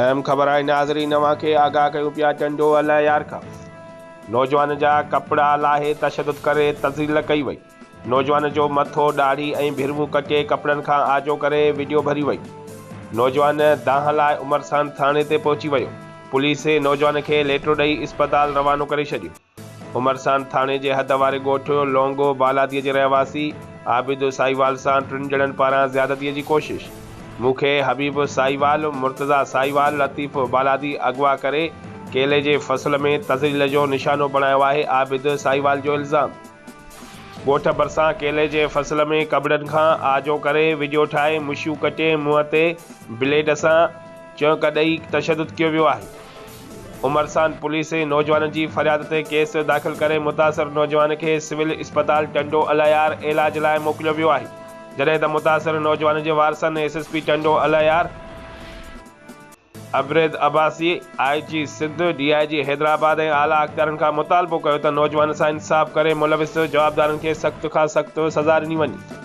اهم خبر آهي ناظرين اوهان کي آگاهه ڪيون پيا ٽنڊو الهيار کان نوجوان جا ڪپڙا لاهي تشدد ڪري تذليل ڪئي وئي نوجوان جو مٿو ڏاڙهي ۽ ڀروون ڪٽي ڪپڙن کان آجو ڪري وڊيو ڀري وئي نوجوان دانهن لاء عمرسان ٿاڻي تي پهچي ويو پوليس نوجوان کي ليٽرو ڏئي اسپتال روانو ڪري ڇڏيو. عمرسان ٿاڻي جي حد واري ڳوٺ لونگو بالادي جي رهواسي عابد ساهيوال سان ٽن ڄڻن پاران زيادتي جي ڪوشش، مون کي حبيب ساهيوال، مرتضيٰ ساهيوال، لطيف بالادي اغوا ڪري ڪيلي جي فصل ۾ تذليل جو نشانو بڻايو آهي، عابد ساهيوال جو الزام. ڳوٺ ڀرسان ڪيلي جي فصل ۾ ڪٻڙن کان آجو ڪري وڊيو ٺاهي مشيون ڪٽي منهن تي بليڊ سان چونڪ ڏئي تشدد ڪيو ويو آهي. عمرسان پوليس نوجوان جي فرياد تي ڪيس داخل ڪري متاثر نوجوان کي سول اسپتال ٽنڊو الهيار علاج لاء موڪليو ويو آهي جڏهن ته متاثر نوجوان جي وارثن S S P Tando Allahyar Abred Abbasi, I G Sindh, D I G Hyderabad ۽ اعليٰ اختيارين کان مطالبو ڪيو ته نوجوان سان انصاف ڪري ملوث جوابدارن کي سخت کان سخت سزا ڏني وڃي.